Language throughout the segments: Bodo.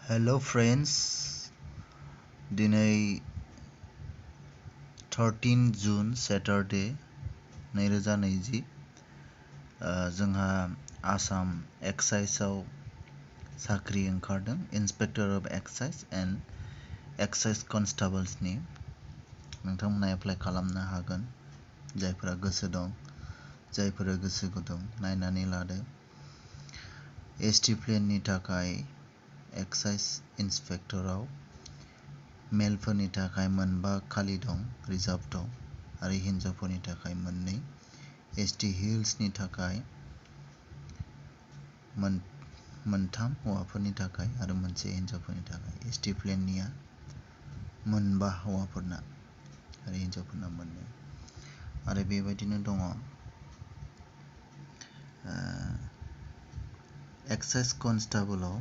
Hello friends, दिनै 13 जुन Saturday 2020 जोंहा आसाम एक्साइजआव साख्रि ओंखारदों inspector of excise and excise कनस्टेबल्सनि नोंथांमोना एप्लाइ खालामनो हागोन जायफोरा गोसो दं जायफोरा गोसो गुदुं नायनानै लादो एसटि प्लेननि थाखाय एक्साइज इन्सपेक्टराव मेलफोरनि थाखाय मोनबा खालि दं रिजार्भ दं आरो हिन्जावफोरनि थाखाय मोननै एसटि हिल्सनि थाखाय मोनथाम हौवाफोरनि थाखाय आरो मोनसे हिन्जावफोरनि थाखाय एसटि प्लेननिया मोनबा हौवाफोरना आरो हिन्जावफोरना मोननै आरो बेबायदिनो दङ एक्साइज कनस्टेबलाव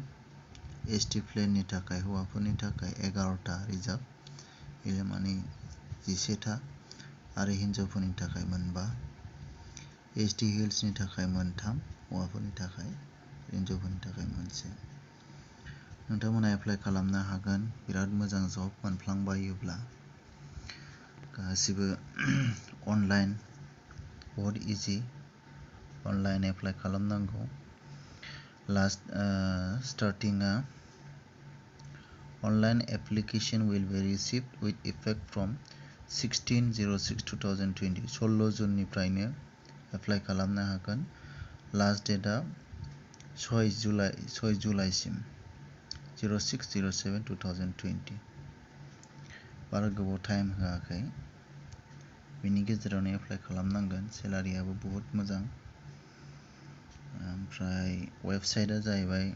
एसटि प्लेननि थाखाय हौवाफोरनि थाखाय 11टा रिजार्भ माने 11टा आरो हिन्जावफोरनि थाखाय मोनबा एसटि हिल्सनि थाखाय मोनथाम हौवाफोरनि थाखाय हिन्जावफोरनि थाखाय मोनसे नोंथांमोना एप्लाइ खालामनो हागोन बिराद मोजां जब मोनफ्लांबायोब्ला गासिबो अनलाइन बहुत इजि अनलाइन एप्लाइ खालामनांगौ last स्टार्टिंआ Online application will be received with effect from 16/06/2020 16 जुननिफ्रायनो apply खालामनो हागोन लास्ट डेटआ 6 जुलाइसिम 06/07/2020 बारा गोबाव टाइम होआखै बिनि गेजेरावनो एप्लाइ खालामनांगोन सेलारियाबो बहुत मोजां ओमफ्राय वेबसाइटआ जाहैबाय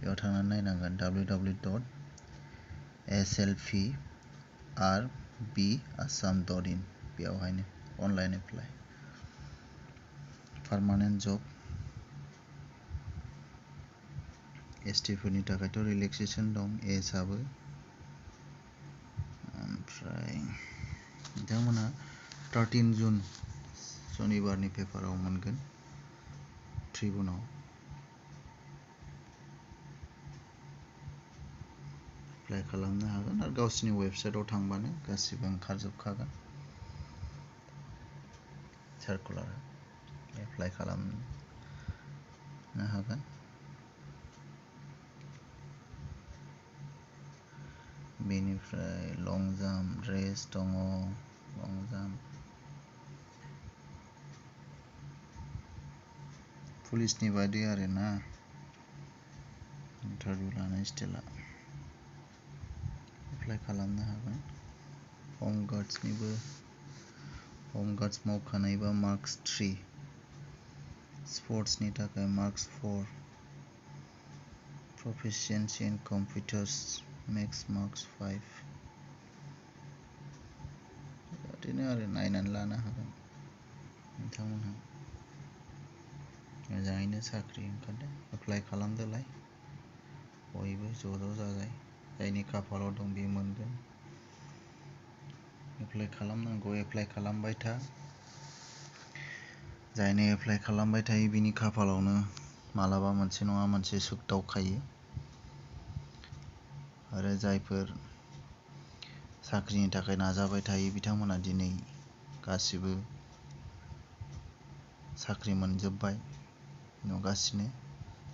बेयाव थांनानै नायनांगोन www.slvrbassam.in बेयावहायनो अनलाइन एप्लाइ पार्मानेन्ट जब एसटिफोरनि थाखायथ' रिलेक्सेसन दं एजआबो ओमफ्राय बिथांमोना 13 जुन शनिबारनि पेपाराव मोनगोन ट्रिबुनाव एप्लाइ खालामनो हागोन आरो गावसिनि वेबसाइटआव थांबानो गासिबो ओंखारजोबखागोन सार्कुलार एप्लाइ खालामनो हागोन बेनिफ्राय लं जाम्प रेस दङ लं जाम्प पुलिसनि बायदि आरोना इन्टारभिउ लानाय स्टाइला एप्लाइ खालामनो हागोन हम गार्ड्स मावखानायबा मार्क्स 3 स्पर्ट्सनि थाखाय मार्क्स 4 प्रफिशिएन्सि इन कम्पिउटार्स मेक्स मार्क्स 5 बिदिनो आरो नायनानै लानो हागोन नोंथांमोनहा मोजाङैनो साख्रि ओंखारदों एप्लाइ खालामदोलाय बयबो ज' जाजाय जायनि खाफालाव दं बे मोनगोन एप्लाइ खालामनांगौ एप्लाइ खालामबाय था जायनो एप्लाइ खालामबाय थायो बिनि खाफालावनो मालाबा मोनसे नङा मोनसे सुख दावखायो आरो जायफोर साख्रिनि थाखाय नाजाबाय थायो बिथांमोना दिनै गासिबो साख्रि मोनजोब्बाय नुगासिनो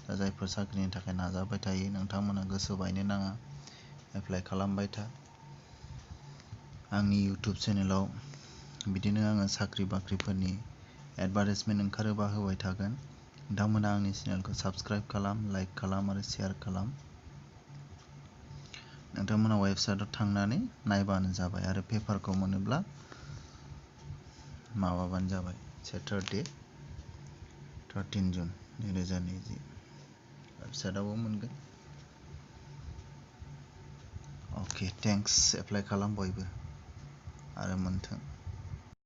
दा जायफोर साख्रिनि थाखाय नाजाबाय थायो नोंथांमोना गोसो बायनो नाङा एप्लाइ खालामबाय था आंनि इउटिउब चेनेलाव बिदिनो आङो साख्रि बाख्रिफोरनि एडभार्टाइजमेन्ट ओंखारोबा होबाय थागोन नोंथांमोना आंनि चेनेलखौ साबस्क्राइब खालाम लाइक खालाम आरो शेयार खालाम नोंथांमोना वेबसाइटआव थांनानै नायबानो जाबाय आरो पेपारखौ मोनोब्ला माबाबानो जाबाय सेटारडे 13 जुन 2020 वेबसाइटआवबो मोनगोन अके थेंक्स एप्लाइ खालाम बयबो आरो मोनथों